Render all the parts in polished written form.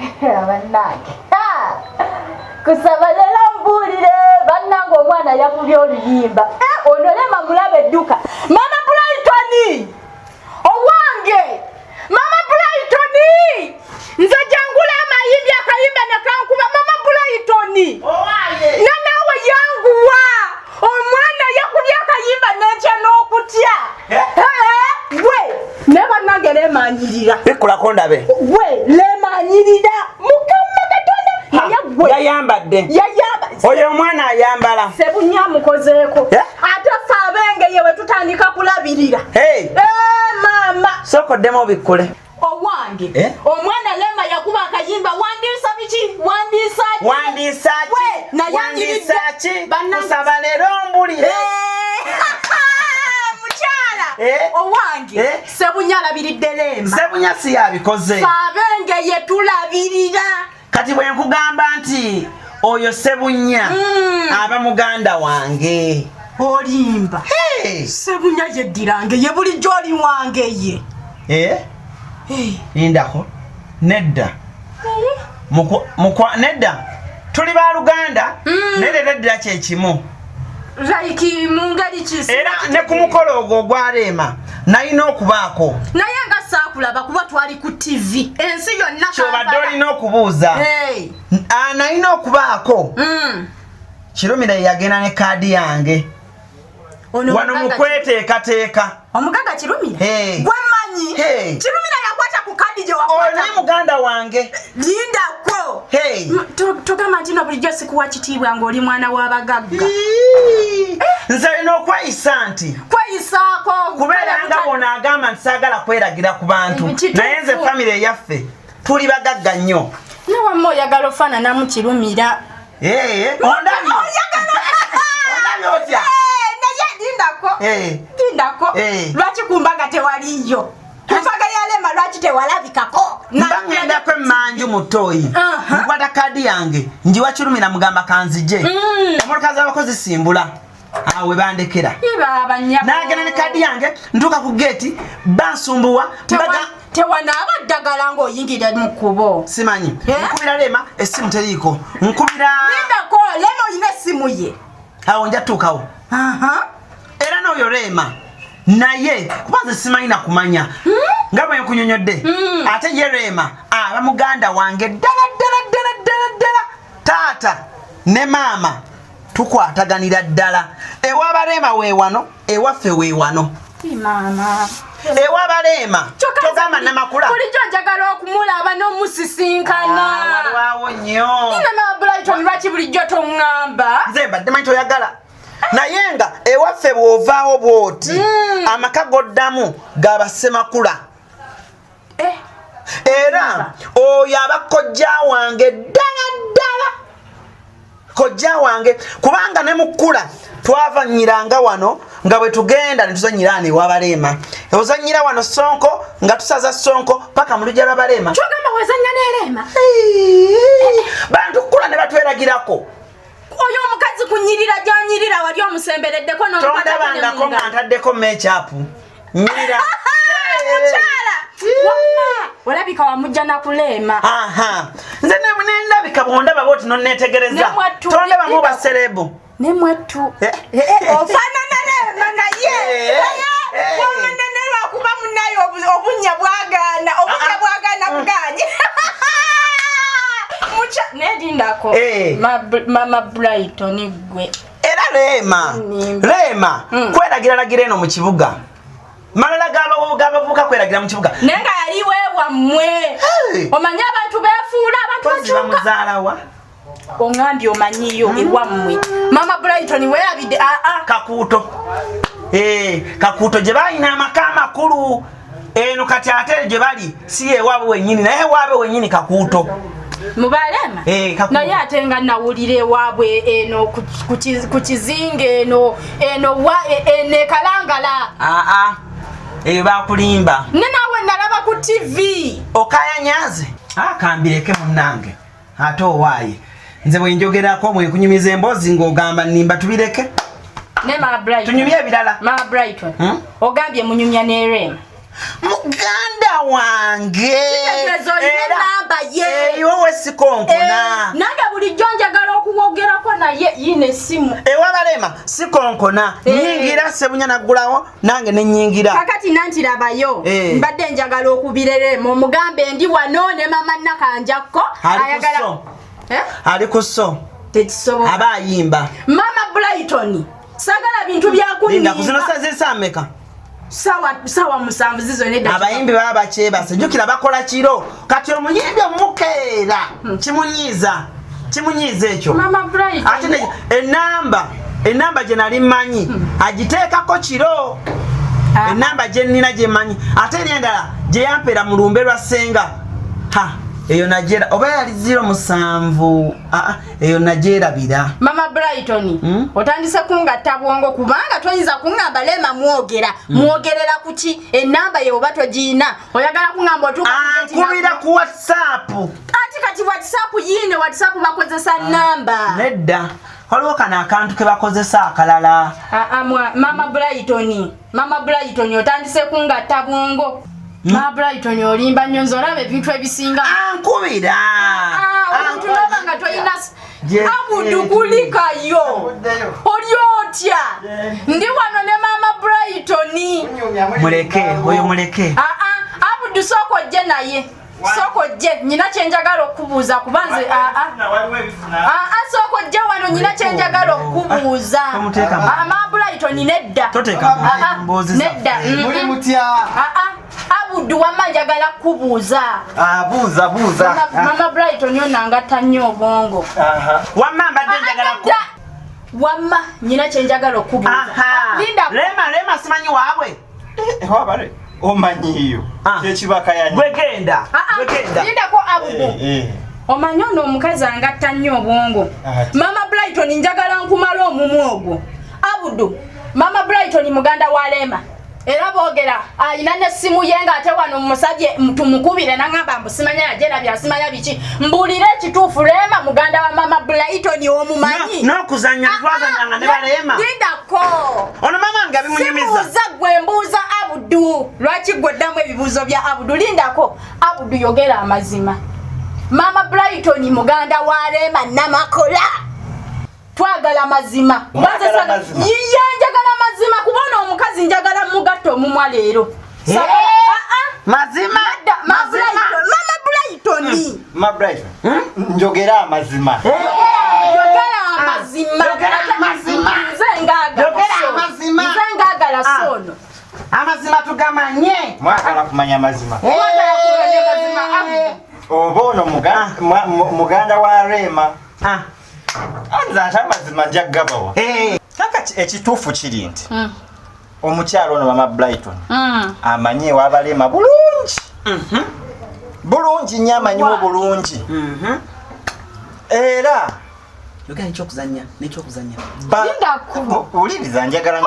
Bannange, kusaba leero mbuulire bannange, omwana yakubye oluyimba. Eh, ono Lema mulaba edduka. Mama Brighton owange, Mama Brighton, nze jangula amayimbi, akayimba nekankuba. Mama Brighton, nanaawe yanguwa, omwana yakubye akayimba netya n'okutya. Eh? Eh, gwe naye bannange lemanyirira. Bikulako ndabe. Gwe lemanyirira, Mukama Katonda, naye gwe Yayambadde. Yayamba. Oyo omwana ayambala. Sebunya amukozeeko. Eh? Ate fe abengeye we tutandika kulabirira. Hey! Eh, maama. Sooka oddemu obikkule. Owange. Eh? Omwana Lema yakuba akayimba. Wandiisa biki? Wandiisa ki? Wandiisa ki? We, naye Wandiisa anyiridde. ki? Bannange- Kusaba leero mbulire. Eh, mukyala. Eh? Owange. Eh? Sebunya alabiridde Lema. Sebunya si yabikoze. Fe abengeye tulabirira. Kati bwe nkugamba nti oyo Sebunya aba muganda wange. Olimba. Hey! Sebunya yeddirange ye, bulijjo oli wange ye. Eh? Lindako. Nedda. Nedda. Tuli baluganda naye teteddira kyekimu. Like mu ngeri ki? Era ne ku mukolo ogwo ogwaleema nalina okubaako. Naye nga saakulaba kuba twali ku TV ensi yonna. Kyobadde Kampala. olina okubuuza. Hey. Ah, nalina okubaako. Kirumira ye yagenda ne kaadi yange. Ono wano mu kweteekateeka. Omugagga Kirumira? Hey. Gwe mmanyi. Hey. Kirumira yakwata ku kadi gye Oyo wakwata. naye muganda wange. Lindako. Hey. Togamba nti no bulijjo sikuwa kitiibwa ng'oli mwana w'abagagga. Ii. Nze olina okweyisa nti Kweyisaako. Kubeera nga bw'ono agamba nti saagala kweragira ku bantu. Kituufu. Naye nze famire eyaffe tuli bagagga nnyo. Newamma oyagala ofaananamu Kirumira. Eh, ondabye. Ondabye otya? Eh, naye lindako. Eh. Lindako. Eh. Lwaki ku mbaga tewaliyo? Ku mbaga ya Lema lwaki tewalabikako? Mba ŋŋendako emmanju mu ttooyi. Nkwata kaadi yange njiwa Kirumira, mugamba kanzije. Emotoka z'abakozi simbula awo we bandekera. Iba. Nagenda ne kaadi yange, ntuuka ku geeti bansumbuwa mbaga. Tewanaaba ddagala ng'oyingira mu kkubo? Simanyi. Eh? Nkubira Lema essimu teriiko, nkubira. Lindako, Lema olina essimu ye? Awo nja tuukawo. Era n'oyo Leema naye kuba nze simanyi nakumanya nga bwe nkunyonyodde, ate ye Leema aba muganda wange ddala ddala ddala ddala ddala. Taata ne maama tukwataganira ddala. Ewabaleema weewano, ewaffe weewano. Maama. Ewabaleema togamba Namakula. Bulijjo njagala okumulaba n'omusisinkana. Walwawo nnyo. Nina Mama Brighton, lwaki bulijjo toŋŋamba? Nze mbadde manyi toyagala, naye nga ewaffe bw'ovaawo bw'oti, amaka goddamu gabassemakula. Eh, Era oyo aba kojja wange ddala ddala, kojja wange, kubanga ne mukula twavanyiranga wano nga bwe tugenda ne tuzanyira wano ewabaleema. Ozanyira wano sonko, nga tusaza sonko paka mu lujja lwabaleema. Kyogamba wazanya n'Ereema? Bantu kukula ne batweragirako. Oyo omukazi kunyirira gyanyirira wali omusembereddeko n'omukwatako ne Tondabangako mu nga ngalo? ntaddeko makeup nyirira. Mukyala wamma olabika wamujja nakuleema. Aha, nze nendabika bwondaba bwoti nonetegereza. Nemwattu- Tondabamu baserebu. Nemwattu. Eh. Ofaanana Leema naye. Eh. Naye Eh. wamanene lwakuba munaye obunnya bwagaana, obunnya bwagaana buganye. Nerindako. Eh. Mama Brighton gwe. Era Leema. Nimba. Leema kweragiralagira eno mu kibuga, malala g'abavubuka kweragira mu kibuga. Naye nga yali weewammwe. Hey. Omanyi abantu beefuula abantu Kozi bakyuka. bamuzaalawa. Oŋambye omanyiyo ewammwe, Mama Brighton, weerabidde aa. Kakuuto. Eh, Kakuuto gye balina amaka amakulu eno. Kati ate gye bali si yewaabwe wennyini, naye waabwe wennyini Kakuuto. Mubalema. Eh, Kakuuto. Naye ate nga nawulira ewaabwe eno ku kizinga eno eno wa eno ekalangala. Aa, eyo bakulimba. Ne naawe nalaba ku TV. Okayanyaze akambireke munnange, ate owaaye nze bwe njogerako bwenkunyumiza emboozi ng'ogamba nnimba, tubireke. Ne Mama Brighton. Tunyumye ebirala. Mama Brighton. Hmm? Ogambye munyumya n'Erema. Muganda wange. Kitegeeza olina Era, ennamba ye. Eyo we sikonkona. Eh, nange bulijjo njagala okuwogerako naye yina essimu. Ewabalema sikonkona. Eh. Nyingira Sebunya naggulawo nange ne nyingira. Kakati nantirabayo. Eh. Mbadde njagala okubirerema omugambe ndi wano ne mama Nakanjakko. Ali ku sso. Eh? Ali ku sso. Tekisoboka. Aba ayimba. Mama Brighton, sagala bintu bya Linda ku zino kunnimba. saa ziri saa mmeka? Sawa 7 zizo nedda. Abayimbi baba bakyebase, jjukira bakola kiro. Kati omuyimbi omukeera kimunyiiza, kimunyiiza ekyo. Mama Brighton. Ate enamba gye nali mmanyi agiteekako kiro. Enamba gye nnina gye mmanyi, ate eri endala gye yampeera mu lumbe lwa ssenga. Ha, eyo nagyera oba yali 07, eyo nagyerabira. Mama Brighton, otandise kungatta bwongo kubanga toyinza kuŋŋamba Lema mwogera. Mwogerera ku ki? Ennamba ye oba togiina. Oyagala kuŋŋamba otuuka ku gate Ankubira ku WhatsApp. Anti kati WhatsApp yiine, WhatsApp bakozesa nnamba. Nedda, waliwo kano akantu ke bakozesa akalala. Mama Brighton, Mama Brighton otandise kungatta bwongo. Mama Brighton olimba nnyo, nze olaba ebintu ebisinga. Ankubira. Omuntu n'oba nga tolina Abudu kulikayo. Avuddeyo. Oli otya? Ndi wano ne Mama Brighton. Muleke, oyo muleke. Abudu sooka ojje naye. Sooka ojje, nnina kye njagala okubuuza kuba nze, sooka ojje wano, nnina kye njagala okubuuza. Tomuteeka mu- Mama Brighton nedda. Toteeka mu mboozi zaffe. Nedda. Muli mutya? Abudu wamma njagala kubuuza. Buuza, buuza. Mama Brighton yonna angatta nnyo obwongo. Wamma mbadde njagala ku- Nedda. Wamma nnina kye njagala okubuuza. Linda. Lema, Lema simanyi waabwe. Wabale omanyiiyo. Kyekibakayanya. Gwegenda. Gwegenda. Lindako Abudu. Omanyi ono omukazi angatta nnyo obwongo. Mama Brighton njagala nkumale omumwa ogwo. Abudu, Mama Brighton muganda wa Lema. Era boogera alina n'essimu ye ng'ate wano omusajja tumukubire n'aŋŋamba mbu simanya yagyerabya simanya biki. Mbuulire ekituufu, Lema muganda wa Mama Brighton omumanyi? N'okuzannya twazannyanga ne Baleema. Lindako. Ono mama nga bimunyumiza. Sibuuza gwe, mbuuza Abudu. Lwaki gwe oddamu ebibuuzo bya Abudu? Lindako. Abudu yogera amazima. Mama Brighton muganda wa Lema Namakola. Twagala mazima. Mwagala mazima? Yiye, njagala mazima kuba ono omukazi njagala mugatta omumwa leero. Mazima. Mama Mazima. Brighton. Ma Brighton. Njogera amazima. Yogera amazima. Yogera amazima. Nze ngaagala Yogera sono. amazima. Nze ngaagala sono. Amazima tugamanye. Mwagala kumanya amazima. Mwagala kumanya amazima, Abudu. Oba ono muganda wa Rema. Anze ate amazima nja kugabawa. Kaka ekituufu kiri nti omukyalo ono Mama Brighton amanyi ewabalema bulungi. Bulungi nnyo, amanyiwo bulungi. Era Yogera ekyokuzannya, n'ekyokuzannya. Wuliriza, njagala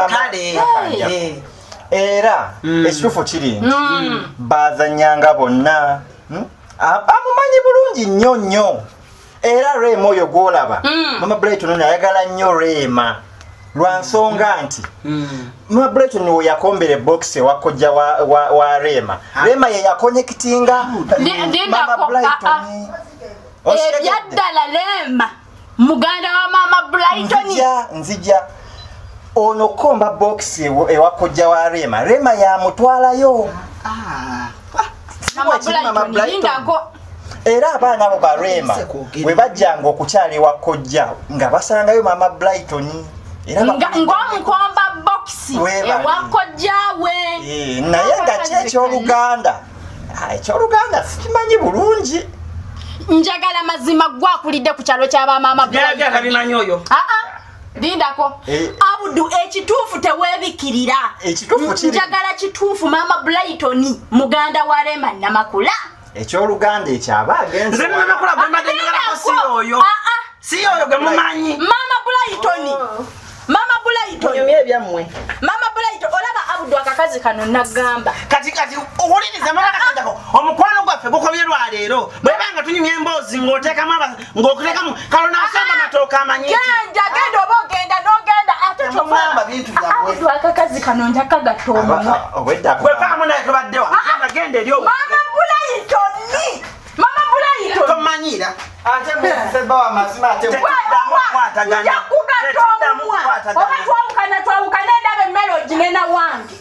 Kale. Era ekituufu kiri nti baazannyanga bonna. Amumanyi bulungi nnyo nnyo. Era Rema oyo gw'olaba, Mama Brighton ono ayagala nnyo Rema. Lwa nsonga nti Mama Brighton we yakombera ebokisi ewa kojja wa Rema. Rema ye yakonekitinga Mama Brighton. Ebyaddala Rema muganda wa Mama Brighton. Nzija ono komba bokisi ewa kojja wa Rema. Rema yamutwalayo. Mama Brighton, lindako. Era abaana abo ba Rema we bajjanga okukyala ewa kojja nga basangayo Mama Brighton. Era Ng'omukomba bokisi ewa kojjawe. Naye nga ki ekyoluganda? Ekyoluganda sikimanyi bulungi. Njagala mazima gwakulidde ku kyalo kya ba Mama Brighton. Byakabimanyi oyo. Lindako. Abudu ekituufu teweebikirira. Ekituufu kiri. Njagala kituufu Mama Brighton muganda wa Rema Namakula. Ekyoluganda ekyo aba agenze. Nze Namakula gwe mbadde njagalako si oyo. Si oyo gwe mumanyi. Mama Brighton. Mama Brighton. Munyumye ebyammwe. Mama Brighton olaba Abudu akakazi kano nagamba. Kati owuliriza mama Nakajjako, omukwano gwaffe gukomye lwa leero. Bwe banga tunyumya emboozi ng'oteekamu ng'okuteekamu kalo n'asamba matooke amanyi nti. Genda, genda oba ogenda n'ogenda ate Temugamba bintu byammwe. Abudu akakazi Kano nja kagatta omumwa. Obwedda Gwevaamu naye tobadde wa. Genda genda eri owo. Mama Bulayitoni! Mama Bulayitoni! Tomanyiira. Ate museba amazima ate Tetuddamu kukwatagana. Nja kugatta Tetuddamu omumwa. kukwatagana. Oba twawukana twawukane ndaba emmere oginena wange.